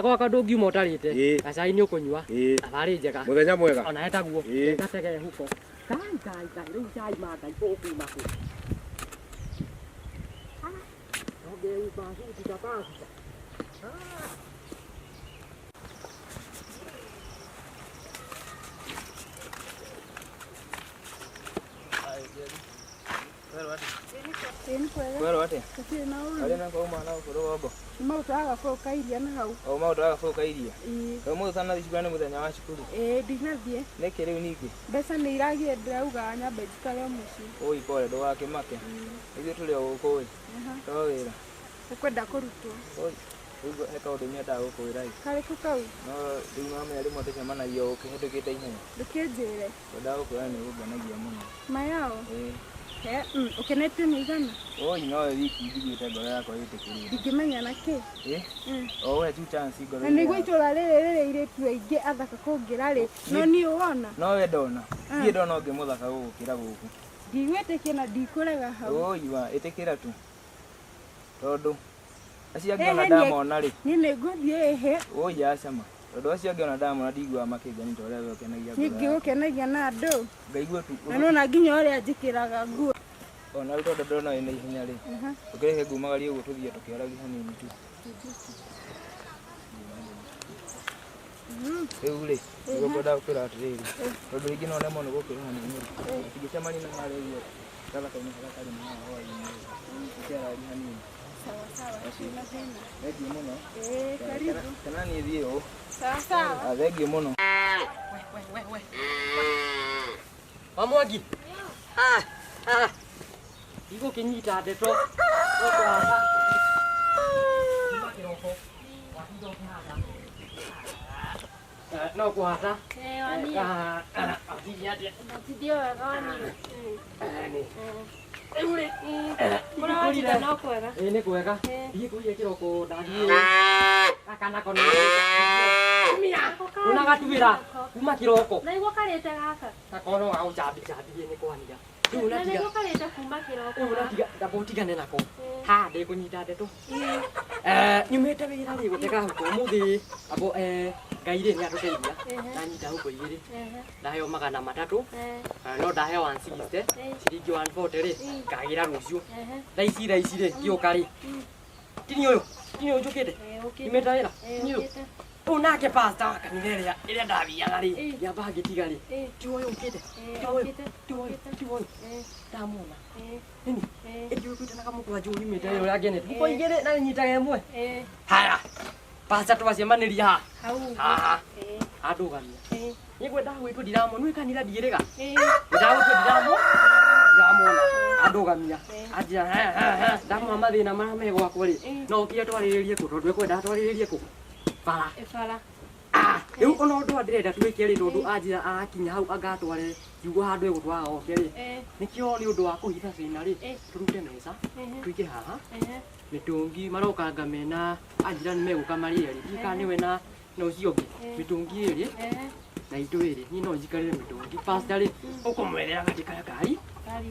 S6: Gwakwa ndũngiuma ũtarĩte. Gacai nĩ ũkũnyua. Thabarĩ njega.
S9: Mũthenya mwega.
S6: Ona etaguo. Ngatege huko. Kai kai kai rĩu cai ma Ngai ũkuma kũ? Nongeumba thuti ta pasta.
S11: Kwero atia?
S3: Gũtirĩ na ũru.
S11: Arĩa nako uma na gũkũ rũgongo.
S3: Nĩ maũtwaraga bũka iria na hau.
S11: O maũtwaraga bũka iria?
S3: Ĩĩ.
S11: Kaĩ ũmũthĩ ũtanathiĩ cukuru nĩ mũthenya wa cukuru?
S3: Ĩĩ ndinathiĩ.
S11: Nĩkĩ rĩu ningĩ?
S3: Mbeca nĩ iragire ndĩrauga nyambe njikare o mũciĩ.
S11: Ũi pole ndũgakĩmake. Ithuĩ tũrĩ o gũkũ ĩ. To wĩra.
S3: Ũkwenda kũrutwo.
S11: Ũi. Rĩu he kaũndũ nyendaga gũkwĩra ĩ.
S3: Karĩkũ kau?
S11: No rĩu mamenya rĩmwe tũcemanagia ũkĩhĩtũkĩte ihenya.
S3: Ndũkĩnjĩre.
S11: Ngwendaga gũkwĩra nĩ ũgũngenagia mũno.
S3: Mayao.
S11: Ĩĩ.
S3: He, ũkenetio nĩ igana?
S11: Oi nowe wiki njiguĩte ngoro yakwa ĩtĩkĩrĩte.
S3: Ndingĩmenya na kĩ.
S11: Ĩ? O we tu chance ngoro.
S3: Na nĩguo itũra rĩrĩ rĩrĩ airĩtu aingĩ athaka kũngĩra rĩ, no niĩ wona.
S11: No we ndona. Niĩ ndona ũngĩ mũthaka gũgũkĩra gũkũ.
S3: Ndigwĩtĩkia na ndikũrega hau.
S11: Oi wa ĩtĩkĩra tu. Tondũ acio angĩ ona ndamona rĩ.
S3: Niĩ nĩngũthiĩ ĩhĩ.
S11: Oi acama. Tondũ acio angĩ ona ndamona ndiguaga makĩngenia ta ũrĩa we ũkenagia ngoro.
S3: Niĩ ngĩgũkenagia na andũ.
S11: Ngaigua tu.
S3: Na nĩwona nginya ũrĩa njĩkĩraga nguo.
S11: Ona rĩu tondũ ndona wĩna ihenya rĩ. Ũkĩreke ngumagarie ũguo tũthiĩ tũkĩaragia hanini tu. Rĩu rĩ, nĩguo ngwendaga gũkwĩra atĩrĩrĩ, tondũ rĩngĩ no nemwo nĩ gũkĩra hanini rĩ, tũtingĩcemania na harĩa ũguo gathaka-inĩ karĩa karĩ na haha hwaĩ-inĩ rĩ, tũkĩaragia hanini.
S3: Sawa sawa, hatirĩ thĩna.
S11: Thengiũ mũno.
S3: Ĩĩ, karibu.
S11: Kana niĩ thiĩ ũũ.
S3: Sawa sawa.
S11: Thengiũ mũno.
S6: Wamwangi. Ah, ah. Igũkĩnyita ndeto. No kũhanda. Kuma kĩroko. Watinda ũkĩhanda. No kũhanda.
S10: Eh, wanie.
S6: Watinda atĩa?
S10: Ndatindio wega wanie.
S6: Rĩu rĩ.
S10: Kũrĩa watinda no kwega.
S6: Ĩĩ nĩ kwega. Ndiĩ kĩroko ndathiĩ. Gaka nako nĩ. Ũnagatuĩra kuma kĩroko.
S10: Naiguo karĩte gaka.
S6: Gako no gagũcambicambie nĩ kwania. Rĩu
S10: Na
S6: ũnatiga.
S10: nĩguo karĩte kuma kĩroko.
S6: Rĩu ũnatiga ndamba ũtigane nako. Ha ndĩkũnyita ndeto. Nyumĩte wĩra rĩ gũtega huko ũmũthĩ abo Ngai rĩ nĩ atũteithia. Ndanyita huko igĩrĩ. Ndaheo 300. No ndaheo 160. Ciringi 140 rĩ ngagĩra rũciũ. Thaa ici rĩ ngĩũka rĩ. Tini ũyũ, tini ũyũ njũkĩte. Nyumĩte wĩra. Tini ũyũ. Ũyũ nake pastor wa kanitha ĩrĩa ĩrĩa ndathiaga rĩ ngĩamba ngĩtiga rĩ. Ti ũyũ ũkĩte. Ti ũyũ, ti ũyũ, ti ũyũ. Ndamwona. Nini? Ĩthiĩ ũkĩte na kamũkwanjũ nyumĩte wĩra ũrĩa ngenete. Huko igĩrĩ na nyitaga ĩmwe. Haya. Pastor twacemanĩria haha. Haha. Andũgamia. Niĩ ngwendaga gwĩtwo ndiramwona. Nĩ kanitha ndiĩrĩga. Ngwendaga gwĩtwo ndiramwona. Andũgamia. Anjĩra he he he. Ndamwona mathĩna marĩa me gwakwa rĩ. No ũkire twarĩrĩrie kũ tondũ ekwendaga twarĩrĩrie kũ. Bara.
S10: Bara.
S6: Rĩu ona ũndũ ũrĩa ndĩrenda twĩke rĩ tondũ anjĩra arakinya hau angatware kiugo handũ egũtwara oke rĩ. Nĩkĩo nĩ ũndũ wa kũhitha thĩna rĩ tũrute meza tũige haha mĩtũngi marokanga mena anjĩra nĩ megũka marĩ erĩ ndiũĩ kana nĩwe na ũcio ũngĩ mĩtũngi ĩrĩ na itũ ĩrĩ niĩ no njikarĩre mĩtũngi pastor rĩ ũkũmwethera gatĩ karĩa kari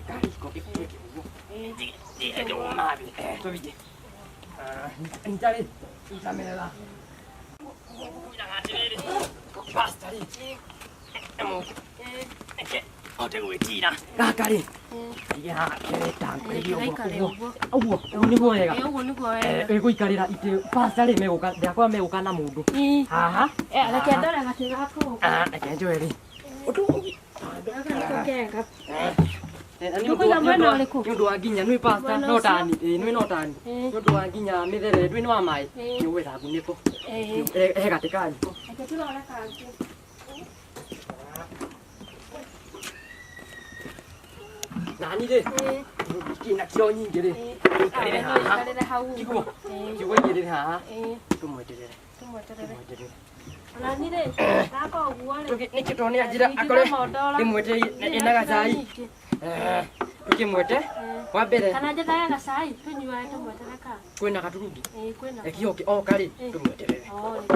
S6: kariko gĩkuĩke ũguo tũthiĩ nyita rĩ nyita metha pastor rĩ hote gwĩtira gaka rĩ ige haha ũguo ũguo ũguo nĩguo wega
S10: Ũguo nĩguo wega.
S6: ĩgũikarĩra itĩ pastor rĩ megũka ndakwa megũka na mũndũ haha
S10: Reke ndore gatĩ gaka ũguo.
S6: Reke njoe rĩ ũtũngi
S10: Gaka nĩko kega.
S6: nĩ
S10: Ũkũiga mwena ũrĩkũ?
S6: ũndũ wa nginya nĩ pastor
S10: Mwena
S6: no
S10: ũcio?
S6: tani ĩ no tani nĩ ũndũ wa nginya mĩthere ndwĩ nĩ wa maĩ nĩ ũgwetha ngunĩko he gatĩ ka njiko
S10: Reke tũrore kangĩ.
S6: Nani rĩ kĩna kiro nyingĩ rĩ ũikarĩre haha
S10: Ũikarĩre hau.
S6: Kiguo kiugo igĩrĩre haha tũmweterere
S10: Tũmweterere.
S6: tũmweterere
S10: Ona niĩ rĩ ndaka ũguo rĩ.
S6: Nĩkĩ tondũ nĩ anjĩra akore ndĩmwetereire ĩna gacai tũkĩmwete wa mbere
S10: Kana njethage gacai tũnyuage tũmweterere ka.
S6: Kwĩna gaturungi
S10: Ĩĩ kwĩna.
S6: Reke oke oka rĩ tũmweterere.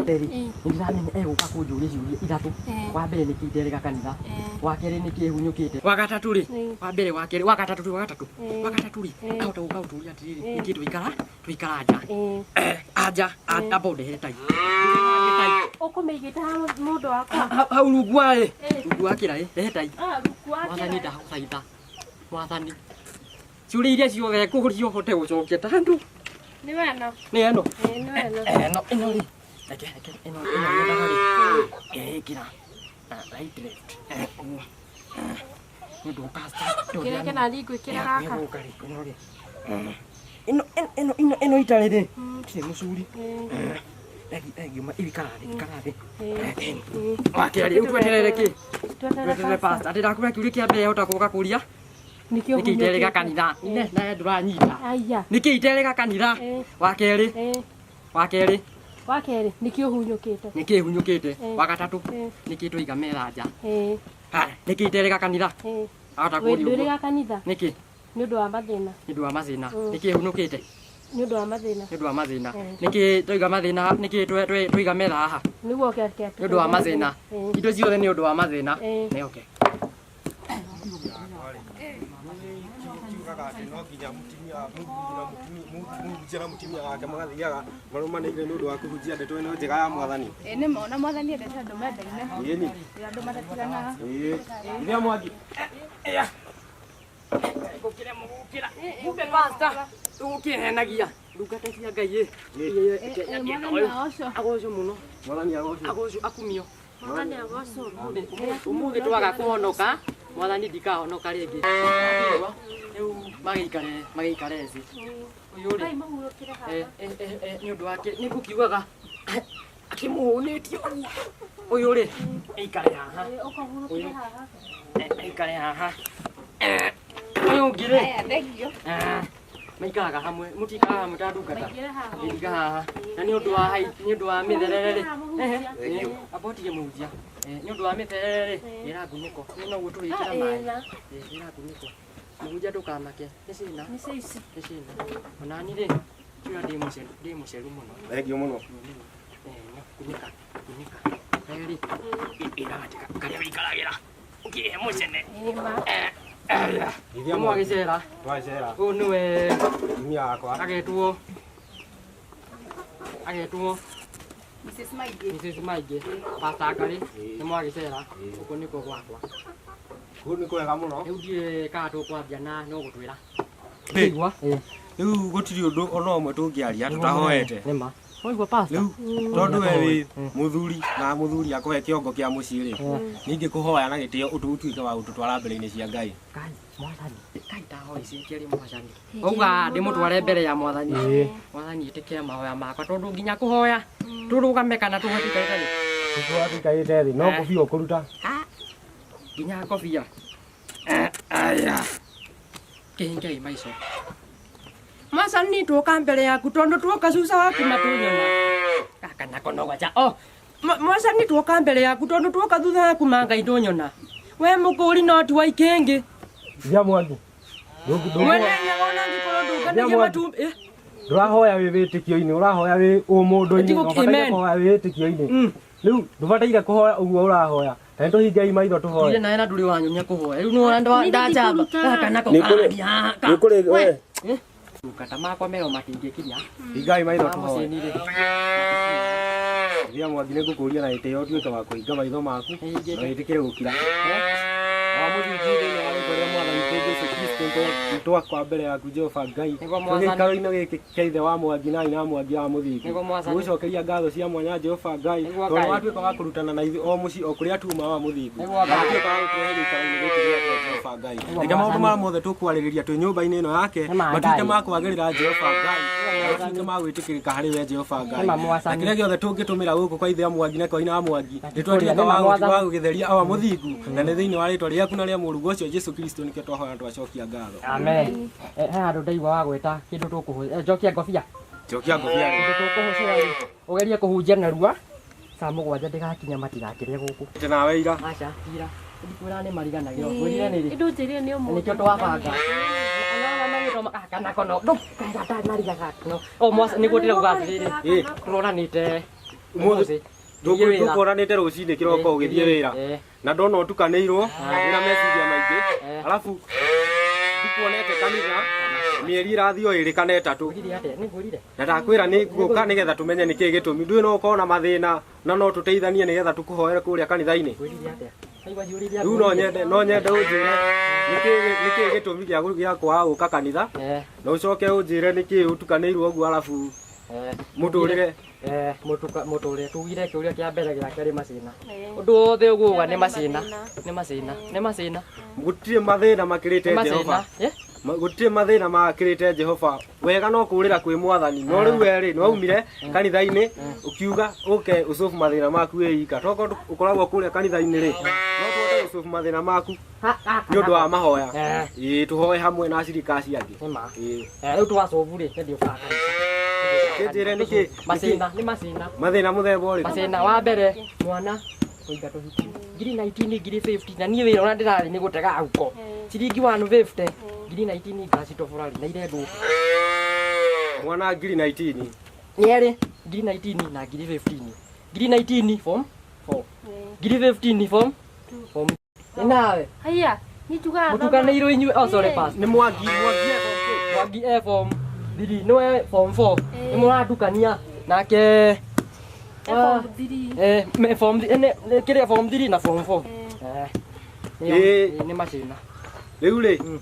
S6: Mbere nĩ ndĩramenya egũka kũnjũria ciũria ithatũ. Wa mbere nĩkĩ nderĩga kanitha. Wa kerĩ nĩkĩ hunyũkĩte. Wa gatatũ rĩ wa mbere wa kerĩ wa gatatũ rĩ wa gatatũ wa gatatũ rĩ ahota gũka gũtũria atĩrĩrĩ nĩkĩ tũikara tũikara nja anja amba ũndehere tai.
S10: Ũkũmĩigĩte ha mũndũ wakwa.
S6: Hau rungu wa rĩ rungu wa kĩraĩ rehe tai.
S10: Rungu wa
S6: Mwathani
S10: kĩraĩ.
S6: ndagũthaitha mwathani ciũria iria ciothe ngũria ũhote gũcokia tandũ
S10: Nĩ wena.
S6: nĩ ĩno
S10: Ĩĩ nĩ wena.
S6: Ĩno ĩno rĩ reke reke ĩno ĩno nyendaga rĩ ĩkĩra right left ũguo nĩ ũndũ pastor
S10: Kĩrĩa kĩrathiĩ ngwĩkĩra gaka.
S6: gũka rĩ ĩno rĩ ĩno ĩno ĩno ĩno itarĩ rĩ tirĩ mũcuri thengiũ ikara thĩ ikara thĩ wakerĩ rĩu tweterere kĩ tweterere pastor atĩ ndakwĩra kĩũria kĩa mbere ahota gũka kũria
S10: Nĩkĩo
S6: nĩkĩ iterĩga kanitha ne nawe ndũranyita
S10: Aya.
S6: nĩkĩ iterĩga kanitha wa kerĩ Wa kerĩ?
S10: Wa kerĩ nĩkĩ ũhunyũkĩte?
S6: Nĩkĩ hunyũkĩte?
S10: Eh.
S6: Wa gatatũ?
S10: Eh.
S6: Nĩkĩ twaiga metha nja?
S10: Ĩĩ.
S6: Haya, nĩkĩ iterĩga kanitha?
S10: Ĩĩ.
S6: Ahota
S10: Wĩ
S6: kũũria ũguo.
S10: ndwĩrĩga kanitha
S6: Nĩkĩ?
S10: nĩ ũndũ wa mathĩna.
S6: Nĩ ũndũ wa mathĩna.
S10: Mm.
S6: Nĩkĩ hunũkĩte?
S10: Nĩ ũndũ wa mathĩna.
S6: Nĩ ũndũ wa mathĩna.
S10: Eh.
S6: Nĩkĩ twaiga mathĩna? Nĩkĩ twaiga metha haha?
S10: Nĩguo kĩa
S6: Nĩ ũndũ wa mathĩna.
S10: Ĩĩ.
S6: Indo ciothe nĩ ũndũ wa mathĩna.
S10: Ĩĩ.
S6: Nĩ okay.
S9: Kiugaga atĩ no nginya mũtumia mũthuri na mũhunjia na mũtumia wake magathiaga marũmanĩire nĩ ũndũ wa kũhunjia ndeto ĩno njega ya mwathani.
S8: Ĩ nĩ ma ona mwathani endete andũ mendaine.
S9: Ĩni.
S8: Ĩ andũ matatiganaga.
S9: Ĩĩ. Ithia Mwangi.
S6: Kumbe pastor, ũkĩhenagia ndungata cia Ngai ĩ.
S8: Mwathani agocwo.
S6: Agocwo mũno.
S9: Mwathani agocwo.
S6: Agocwo akumio.
S10: Mwathani agocwo.
S6: Ũmũthĩ twaga kũhonoka, mwathani ndikahonoka rĩngĩ. Rĩu magĩikare magĩikare thĩ. Ũyũ rĩ,
S10: Ngai mahurũkĩre haha.
S6: Nĩ ũndũ wake nĩ ngũkiugaga akĩmũhũnĩtie ũguo. Ũyũ rĩ, aikare haha.
S10: Ĩĩ, ũkahurũkĩre haha.
S6: Aikare haha. Ũyũ ũngĩ rĩ,
S8: Aya, thengio.
S6: Maikaraga hamwe, mũtikaraga hamwe ta ndungata.
S10: Maingĩre haha.
S6: Ĩtiga haha. Na nĩ ũndũ wa nĩ ũndũ wa mĩtherere rĩ.
S10: Mũhunjia.
S6: Amba ũtige mũhunjia. Nĩ ũndũ wa mĩtherere rĩ, ĩra ngunĩko. Nĩ noguo tũgĩkĩra
S10: Ah,
S6: maĩ.
S10: ĩna.
S6: Ĩra ngunĩko. Mũhunjia ndũkamake. Nĩ cina.
S10: Nĩ cia ici.
S6: Nĩ cina. Ona niĩ rĩ, tiga ndĩ mũceru, ndĩ mũceru mũno.
S9: Thengio mũno.
S6: No, kunĩka, kunĩka. Rĩ, ĩra gatĩ karĩa wĩikaragĩra. Ũkĩhe mũcene.
S10: Ĩĩ ma.
S6: Aya.
S9: Ithia
S6: Nĩ
S9: Mwangi.
S6: mwagĩcera.
S9: Twacera.
S6: Ũyũ nĩwe
S9: Mũtumia wakwa.
S6: agetwo agetwo
S8: Mrs. Maingĩ.
S6: Mrs. Maingĩ, Pastor Ngarĩ, nĩ mwagĩcera, gũkũ nĩkuo gwakwa.
S9: Kũu nĩ kwega mũno.
S6: Rĩu ndiũĩ kana tũkwambia na no gũtwĩra.
S9: Igua. Rĩu gũtirĩ ũndũ ona ũmwe tũngĩaria tũtahoete.
S6: Nĩma. Waigua pastor?
S9: Rĩu tondũ we wĩ mũthuri na mũthuri akũhe kĩongo kĩa mũciĩ rĩ, ningĩ kũhoya na gĩtĩo ũtuĩke wa gũtũtwara mbere-inĩ cia Ngai.
S6: Ngai, mwathani, Ngai ndahoya icekia mwathani. Wauga ndĩmũtware mbere ya mwathani. Mwathani ĩtĩkĩra mahoya makwa tondũ nginya kũhoya tũrũgame kana tũhoe tũikarĩte thĩ.
S9: Tũkũra tũikarĩte thĩ no kũbia ũkũruta.
S6: Nginya kobia. Aya. Kĩhingei maico. Mwathani twoka mbere yaku tondũ twoka cuca waku matũnyona. Gaka nako no gaca. Oh, mwathani twoka mbere yaku tondũ twoka thutha waku ma Ngai ndũnyona. We mũkũri no ti wa ikĩngĩ.
S5: Ithia Mwangi.
S6: Mwene nyaga ona angĩkorwo ndũnganagia matumbĩ.
S5: Ndũrahoya wĩ wĩtĩkio-inĩ, ũrahoya wĩ ũmũndũ-inĩ.
S6: Ĩtigũ-
S5: Ũbataire
S6: amen.
S5: kũhoya wĩ wĩtĩkio-inĩ. Rĩu ndũbataire kũhoya ũguo ũrahoya. Na nĩtũhingei maitho tũhoe.
S6: Ndirĩ nawe na ndũrĩ wanyonia kũhoya. Rĩu nĩwona ndajamba. Gaka nako
S9: Nĩ kũrĩ-
S6: karathiĩ haha.
S9: nĩ kũrĩ we.
S6: Ndungata makwa mero matingĩkinya.
S9: Hingai maitho
S6: Ma
S9: tũhoe.
S6: mũciĩ-inĩ rĩ.
S9: Ithia Mwangi nĩ ngũkũria na gĩtĩo ũtuĩke wa kũhinga maitho maku na wĩtĩkĩre gũkira. Wa mũthingi thĩinĩ wa rĩtwa rĩa mwathani witũ Jesũ Kristo twakwa mbere yaku Jehova Ngai.
S6: Nĩguo Mwathani.
S9: Gĩikaro-inĩ gĩkĩ kĩa ithe wa Mwangi na nyina wa Mwangi wa mũthingi.
S6: Nĩguo Mwathani.
S9: Gũcokeria ngatho cia mwanya Jehova Ngai
S6: Nĩguo
S9: tondũ
S6: Ngai.
S9: watuĩka wa kũrutana na ithuĩ o mũciĩ o kũrĩa tuma wa mũthingu.
S6: Nĩguo Ngai.
S9: Na watuĩka wa gũtũrehe gĩikaro-inĩ gĩkĩ gĩakwa Jehova Ngai.
S6: Nĩguo
S9: Reke maũndũ
S6: Mwathani.
S9: marĩa mothe tũkwarĩrĩria twĩ nyũmba-inĩ ĩno yake
S6: Nĩ ma
S9: matuĩke
S6: Ngai.
S9: ma kwagĩrĩra Jehova Ngai. Na matuĩke ma gwĩtĩkĩrĩka harĩ we Jehova Ngai.
S6: Nĩ ma
S9: Na
S6: Mwathani.
S9: kĩrĩa gĩothe tũngĩtũmĩra gũkũ kwa ithe wa Mwangi na kwa nyina wa Mwangi nĩtwatuĩka
S6: Nĩ ma
S9: wa
S6: Mwathani.
S9: wa gũgĩtheria awa mũthingu na nĩ thĩinĩ wa rĩtwa rĩaku na rĩa mũrũguo ũcio Jesũ Kristo nĩkĩo twahoya na twacokia ngatho.
S6: Amen. He handũ ndaigua wa gwĩta kĩndũ tũkũhũthĩra. Njokia ngobia.
S9: Njokia ngobia.
S6: Kĩndũ tũkũhũthĩra rĩ, ũgerie kũhunjia narua. Saa mũgwanja ndĩgakinya matigakĩrĩe gũkũ.
S9: Ĩte nawe ira.
S6: Aca, ira. Ndikwĩra nĩ mariganagĩrwo. Ngwĩrire nĩ rĩ.
S10: Ĩndũ njĩrire nĩ ũmũthĩ.
S6: Nĩkĩo twabanga. Ona magĩtwo gaka nako no. Ndũ, kaĩ gatarigaga. No. O mwasa nĩguo ndĩrauga atĩrĩrĩ. Tũronanĩte ũmũthĩ. Thiĩ wĩra.
S9: Tũkoranĩte rũcinĩ kĩroko ũgĩthiĩ wĩra na ndona ũtukanĩirwo wĩna meciria maingĩ arabu ndikuonete kanitha mĩeri ĩrathiĩ o ĩrĩ kana ĩtatũ na ndakwĩra nĩ ngũka nĩgetha tũmenye nĩkĩĩ gĩtũmi ndũĩ no ũkorwo na mathĩna na no tũteithanie nĩgetha tũkũhoere kũrĩa kanitha-inĩ. Rĩu no nyende ũnjĩre nĩkĩĩ gĩtũmi gĩa kwaga gũka kanitha na ũcoke ũnjĩre nĩkĩĩ ũtukanĩirwo ũguo arabu mũtũrĩre
S6: Mũtũrĩre tugire kĩũria kĩa mbere gĩa kerĩ macĩna. Ũndũ wothe ũguga nĩ macĩna. Nĩ macĩna. Nĩ macĩna.
S9: Gũtirĩ mathĩna makĩrĩte
S6: Nĩ macĩna.
S9: Jehova. Gũtirĩ mathĩna makĩrĩte Jehova. Wega no kũrĩra kwĩ mwathani. No rĩu we rĩ, nĩwaumire kanitha-inĩ ũkiuga ũke ũcobu mathĩna maku wĩ ika. Tokorwo ũkoragwo kũrĩa kanitha-inĩ rĩ, no tũhote gũcobu mathĩna maku nĩ ũndũ wa mahoya. Ĩĩ, tũhoe hamwe na acirika acio angĩ.
S6: Nĩ ma.
S9: Ĩĩ.
S6: Rĩu twacobu rĩ, nĩ ndiũkaga kanitha.
S9: Kĩnjĩre nĩkĩ
S6: Macĩna nĩ macĩna.
S9: Mathĩna mũthemba ũrĩkũ?
S6: Macĩna wa mbere mwana kũingatwo cukuru ngiri 19 ngiri 50 na niĩ wĩra ũrĩa ndĩrarĩ nĩ gũtega huko ciringi 150 ngiri 19 ngacitoborari na ire ngũkũ.
S9: Mwana ngiri 19.
S6: Nĩ erĩ, ngiri 19 na ngiri 15, ngiri 19 form 4, ngiri 15 form nĩ nawe.
S10: Haiya, niĩ njugaga thoma.
S6: Mũtukanĩirwo inyuĩ. Oh, sorry,
S10: Ĩĩ.
S6: pass.
S9: Nĩ Mwangi, Mwangi e form kĩ?
S6: Mwangi e form 3, nĩwe form 4 nĩ mũratukania nake.
S10: E form 3.
S6: Eh, form kĩrĩa form 3 na form 4. Eh.
S9: Ĩĩ.
S6: Nĩ macĩna.
S9: Rĩu rĩ,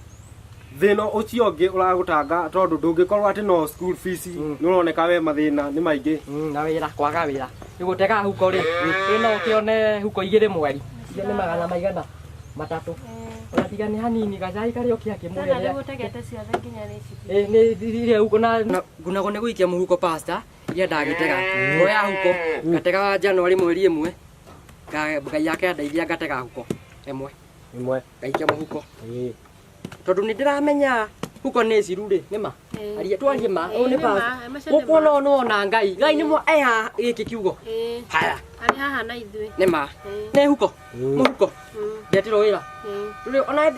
S9: thĩna ũcio ũngĩ ũragũtanga, tondũ ndũngĩkorwo atĩ no school fees, nĩ ũroneka we mathĩna nĩ maingĩ.
S6: Na wĩra, kwaga wĩra. Nĩ gũtega huko rĩ, ĩ no ũkĩone huko igĩrĩ mweri. Icio nĩ magana maigana matatũ. Ona tiga nĩ hanini gacai karĩa ũkĩa
S10: Tena
S6: kĩmũrĩa.
S10: rĩu ũtegete ciothe nginya nĩ ici.
S6: Ĩ nĩ iria huko na ngunagwo nĩ gũikia mũhuko, pasta iria ndagĩtega. Ngoya huko ngatega January mweri ĩmwe. Ngai yake andeithia ngatega huko ĩmwe.
S9: Ĩmwe.
S6: Ngaikia mũhuko. Tondũ nĩ ndĩramenya huko nĩ ciru rĩ, nĩ ma.
S10: Ĩĩ.
S6: Aria twarie ma,
S10: Ĩĩ,
S6: ũyũ nĩ
S10: nĩ ma,
S6: pastor.
S10: macio nĩ
S6: Gũkũ
S10: ma.
S6: no nĩwona Ngai. Ngai nĩ mwa eha gĩkĩ kiugo.
S10: Ĩĩ.
S6: Haya.
S10: Arĩ haha na ithuĩ.
S6: Nĩ ma.
S10: Ĩĩ.
S6: Nĩ huko. Mũhuko. Ndetirwo wĩra.
S10: Ĩĩ.
S6: Tũrĩ ona.